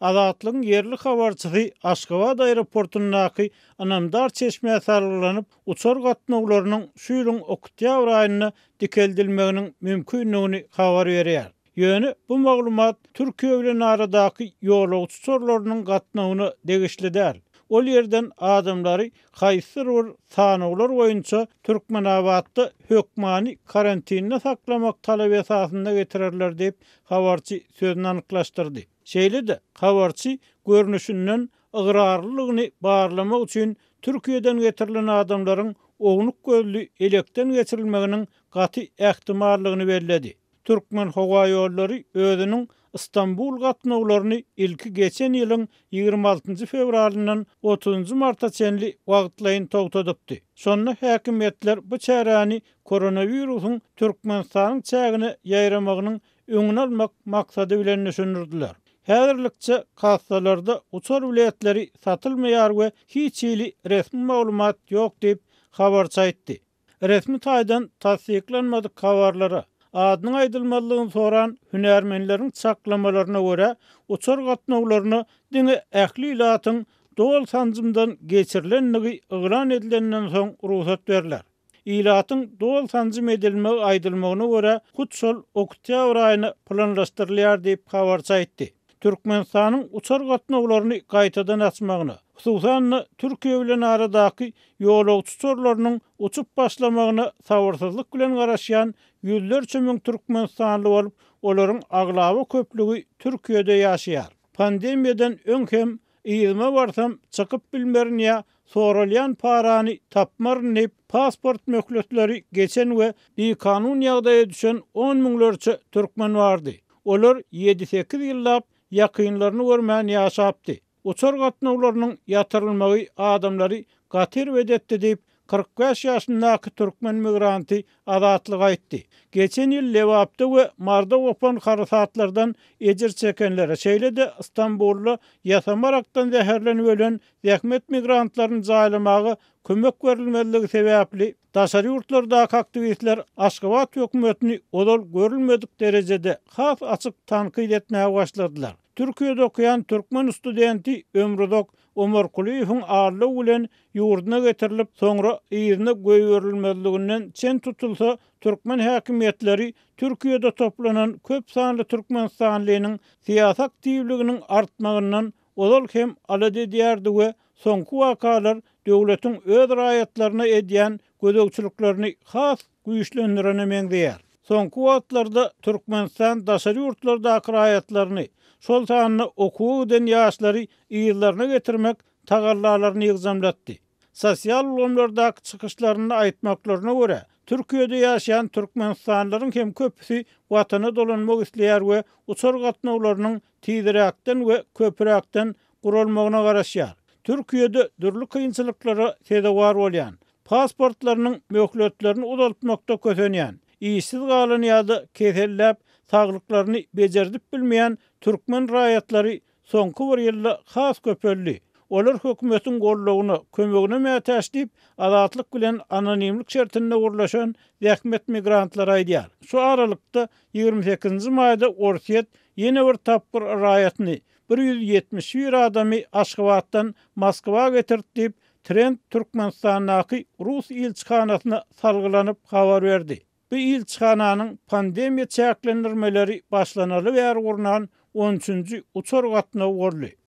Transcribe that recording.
Azatlygyň ýerli habarçysy Aşgabat aeroportundaky ynamdar çeşmä salgylanyp, uçar gatnawlarynyň şu ýylyň oktýabr aýynda dikeldilmeginiň mümkindigini habar berýär. Ýöne bu maglumat Türkiýe bilen aradaky ýolagçy uçarlarynyň gatnawyna degişli däl. Ol ýerden adamlary haýsydyr bir sanawlar boýunça Türkmenabatda hökmany karantinde saklamak talaby esasynda getirerler diýip, habarçy sözüni anyklaşdyrdy. Şeýle-de, habarçy görnüşinden ygrarlylygyny barlamak üçin Türkiýeden getirilen adamlaryň ownuk gözli elekden geçirilmeginiň gaty ähtimaldygyny belledi. Türkmenhowaýollary özüniň Stambul gatnawlaryny ilki geçen ýylyň 26 fewralyndan 30 marta çenli wagtlaýyn togtadypdy. Şonda häkimiýetler bu çäräni koronawirusyň Türkmenistanyň çägine ýaýramagynyň öňüni almak maksady bilen düşündirdiler. Häzirlikçe kassalarda uçar biletleri satylmaýar we hiç hili resmi maglumat ýok diýip, habarçy aýtdy. Resmi taýdan tassyklanmadyk habarlara, adynyň aýdylmazlygyny soran hünärmenleriň çaklamalaryna görä, uçar gatnawlaryna diňe ähli ilatyň doly sanjymdan geçirilendigi yglan edilenden soň rugsat berler. Ilatyň doly sanjym edilmegi aýdylmagyna görä, hut şol oktýabr aýyna planlaşdyrylýar diýip, habarçy aýtdy. Türkmenistanyň uçar gatnawlaryny gaýtadan açmagyna, hususan-da, Türkiýe bilen aradaky ýolagçy uçarlarynyň uçup başlamagyna sabyrsyzlyk bilen garaşýan ýüzlerçe müň türkmenistanly bolup, olaryň aglaba köplügi Türkiýede ýaşaýar. Pandemiýadan öň hem yzyma barsam çykyp bilmerin ýa soralýan parany tapmaryn diýip, pasport möhletleri geçen we bikanun ýagdaýa düşen on müňlerçe türkmen bardy. Olar ýedi-sekiz ýyllap ýakynlaryny görmän ýaşapdy. Uçar gatnawlarynyň ýatyrylmagy adamlary gaty erbet etdi diýip, 45 ýaşyndaky türkmen migranty Azatlyga aýtdy. Geçen ýyl Lebapda we Maryda gopan harasatlardan ejir çekenlere, şeýle-de Stambulda ýasama arakdan zäherlenip ölen zähmet migrantlaryny jaýlamaga kömek berilmezligi sebäpli, daşary ýurtlardaky aktiwistler Aşgabat hökümetini ozal görülmedik derejede has açyk tankyt etmäge başladylar. Türkiýede okaýan türkmen studenti Ömruzak Omarkulyýewiň aldaw bilen ýurduna getirilip, soňra yzyna goýberilmezliginden çen tutulsa, türkmen häkimiýetleri Türkiýede toplanan köp sanly türkmenistanlynyň syýasy aktiwliginiň artmagyndan ozal hem alada edýärdi we soňky wakalar döwletiň öz raýatlaryna edýän gözegçiliklerini has güýçlendirene meňzeýär. Soňky wagtlarda Türkmenistan daşary ýurtlardaky raýatlaryny, şol sanda okuwa giden ýaşlary yzlaryna getirmek tagallalaryny ýygjamlatdy. Sosial ulgamlardaky çykyşlarynda aýtmaklaryna görä, Türkiýede ýaşaýan türkmenistanlylaryň hem köpüsi watana dolanmak isleýär we uçar gatnawlarynyň tizräkden we köpräkden guralmagyna garaşýar. Türkiýede dürli kynçylyklara sezewar bolýan, pasportlarynyň möhletlerini uzaltmakda kösenýän, işsiz galan ýa-da keselläp saglyklaryny bejerdip bilmeýän türkmen raýatlary soňky bir ýylda has köpeldi. Olar hökümetiň goldawyna, kömegine mätäç diýip, Azatlyk bilen anonimlik şertinde gürleşen zähmet migrantlary aýdýar. Şu aralykda, 28-nji maýda Orsýet ýene bir tapgyr raýatyny, 171 adamy Aşgabatdan Moskwa getirdi diýip, Trend Türkmenistandaky rus ilçihanasyna salgylanyp habar berdi. Bu ilçihananyň pandemiýa çäklendirmeleri başlanaly bäri gurnan on üçünji uçar gatnawy boldy.